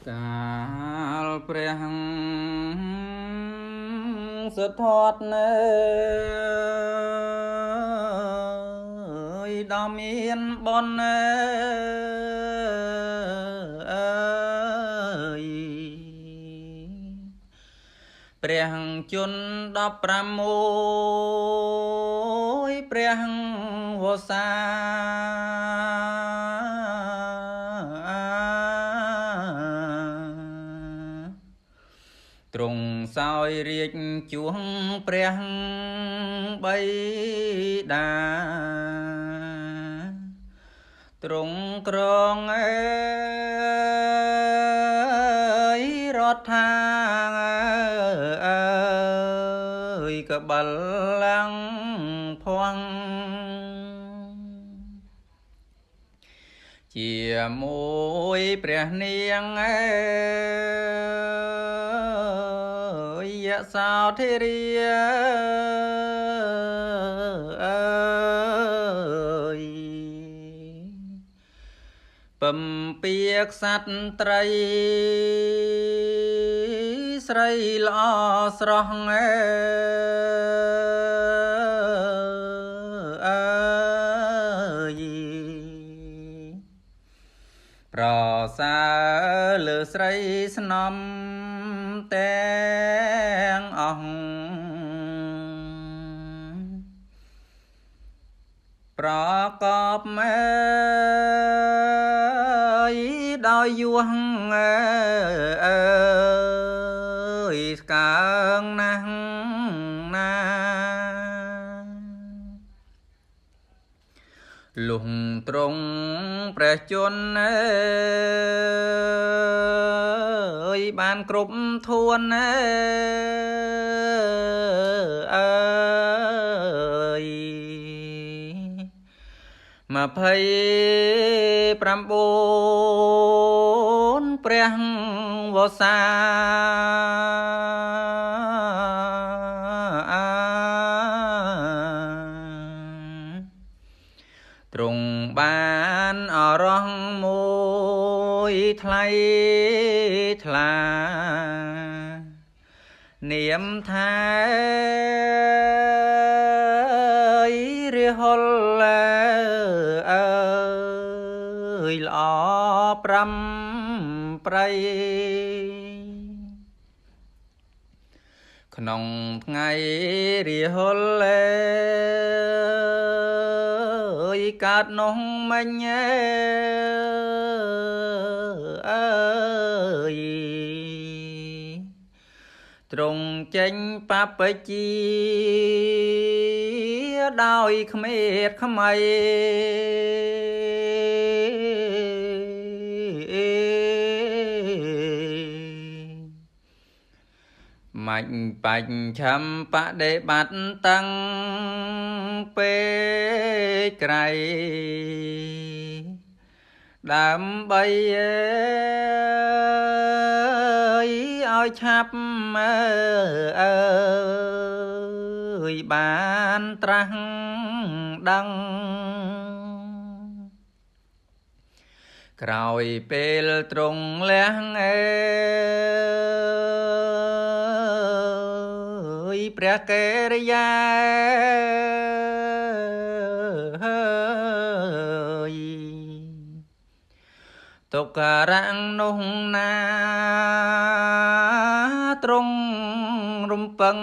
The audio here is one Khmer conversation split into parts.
កាលព្រះសទ្ធតនៅដល់មានបុណ្យអើយព្រះជន្ម16ព្រះវស្សាទ្រង់សោយរាជជួងព្រះបិតាទ្រង់ក្រងអើយរដ្ឋាអើយកបលឡើងភ័ងជាមួយព្រះនាងអើយយសោធិរាអើយពំពាក្សត្រីស្រីល្អស្រស់អើយប្រសើរលើស្រីស្នំទាំងអស់ប្រកបមេយដោយយួងអើយស្កើងណាស់ណាលុះត្រង់ព្រះជន្មអើយបានគ្រប់ធួនអើយ29ព្រះវស្សាទ្រង់បានអរហង្គមួយថ្លៃថ្លានាមថារាហុលអើយល្អប្រាំប្រៃក្នុងថ្ងៃរាហុលអើយកើតនោះមិញអើយទ្រង់ចេញបពជាដោយក្មេតខ្មៃមច្បច្ឆមបដិបត្តិតាំងពេកក្រៃដើម្បីឲ្យឆាប់អើយបានត្រាស់ដឹងក្រោយពេលទ្រង់លះអើយព្រះកិរិយាទុក្ករៈនោះណាទ្រង់រំពឹង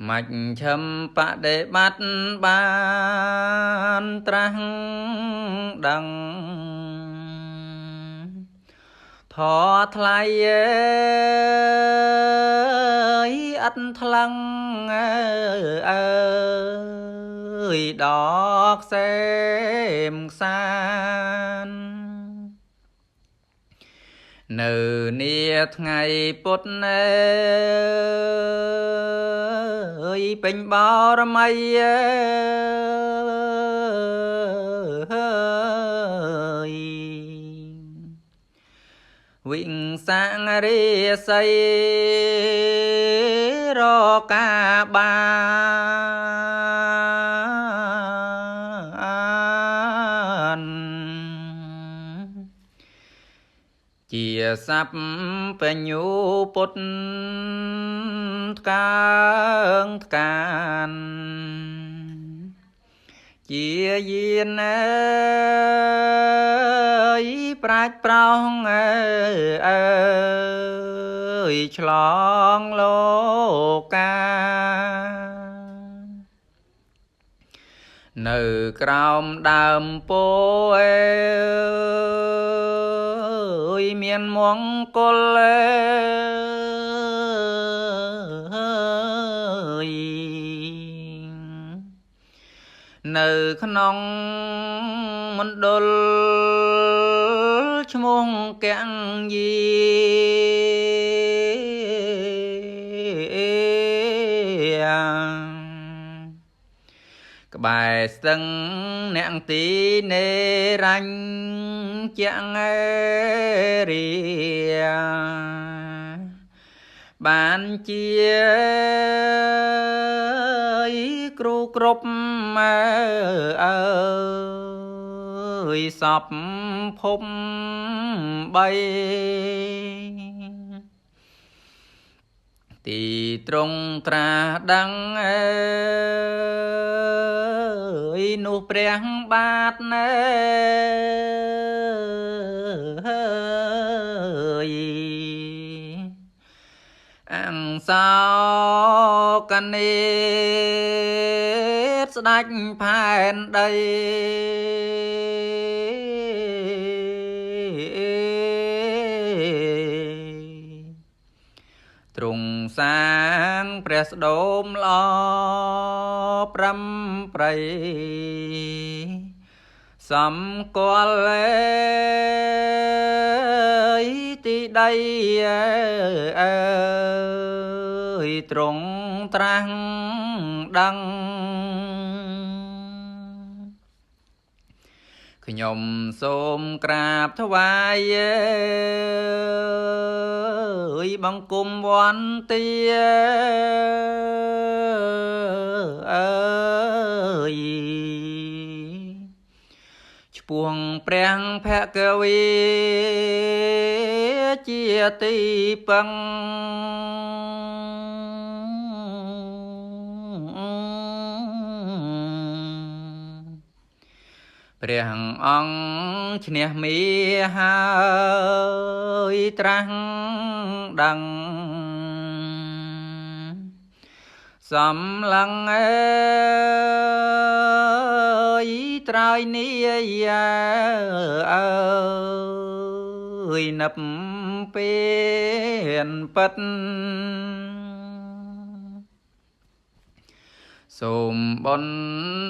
មជ្ឈិមបដិបត្តិបានត្រាស់ដឹងធរថ្លៃអើយអត់ថ្លឹងអើយដកសេមខ្សាននៅនាថ្ងៃពុទ្ធអើយពេញបរមីអើយវិង្សរិស័យរកាបា ជាសัพបញ្ញូពុទ្ធថ្កើងថ្កានជាយានអើយប្រាជ្ញប្រោងអើយឆ្លងលោកានៅក្រោមដើមពោអើយមានមង្គលអើយនៅក្នុងមណ្ឌលឈ្មោះកៀងយីក្បែរស្ទឹងអ្នកទីនេរញ្ញជាងរាបានជាគ្រូគ្រប់អើយសពភពបីទីត្រង់ត្រាដឹងអើយនោះព្រះបាទណែយអង្គសោកនេតស្ដេចផែនដីទ្រង់សាងព្រះស្ដូមល្អប្រំប្រៃសំគាល់អើយទីដីអើយទ្រង់ត្រាស់ដឹងខ្ញុំសូមក្រាបថ្វាយអើយបង្គំវន្តាអើយឆ្ពោះព្រះភគវីជាទីពឹងព្រះអង្គឈ្នះមាហើយត្រាស់ដឹងសំឡឹងអើយត្រើយនាយអើយនឹបពេនពិតសូមបុណ្យ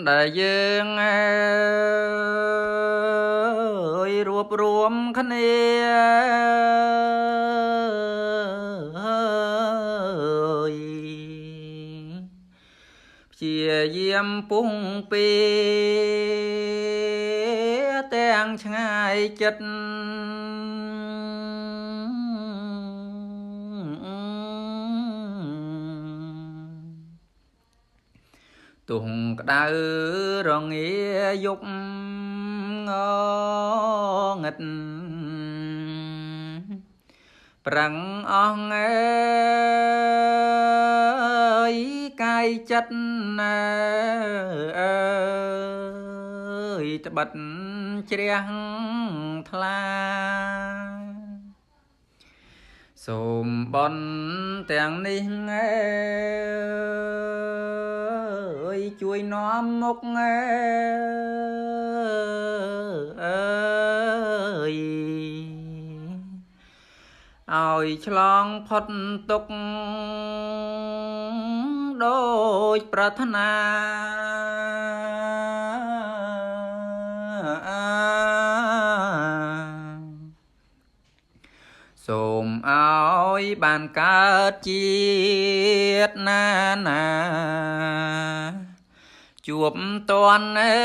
ដែលយើងអើយរួបរួមគ្នាព្យាយាមពុងពីទាំងឆ្ងាយចិត្តទុំក្តៅរងាយប់ងងឹតប្រឹងអស់អើយកាយចិត្តណាអើយត្បិតជ្រះថ្លាសូមបុណ្យទាំងនេះអើយជួយនាំមុខអើយឲ្យឆ្លងផុតទុក្ខដូចប្រាថ្នាសូមឲ្យបានកើតជាតិណាណាជួបតន់អើ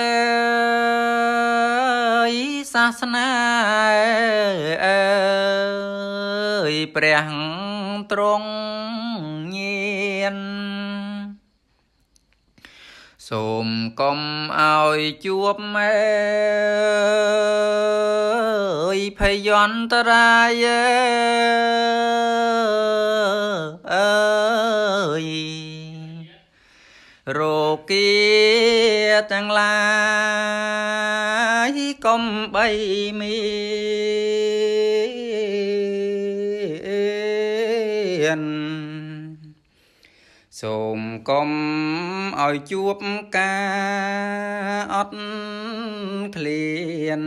យសាសនាអើយព្រះទ្រង់ញាណសូ សូមកុំឲ្យជួបម៉ែយភយន្តរាយអើយ រោគាទាំងឡាយកុំបីមាន សូមកុំឲ្យជួបការអត់ឃ្លាន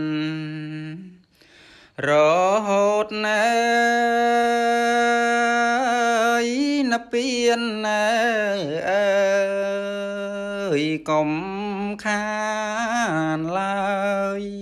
រហូតណែនពៀនណែអើយកុំខានឡើយ។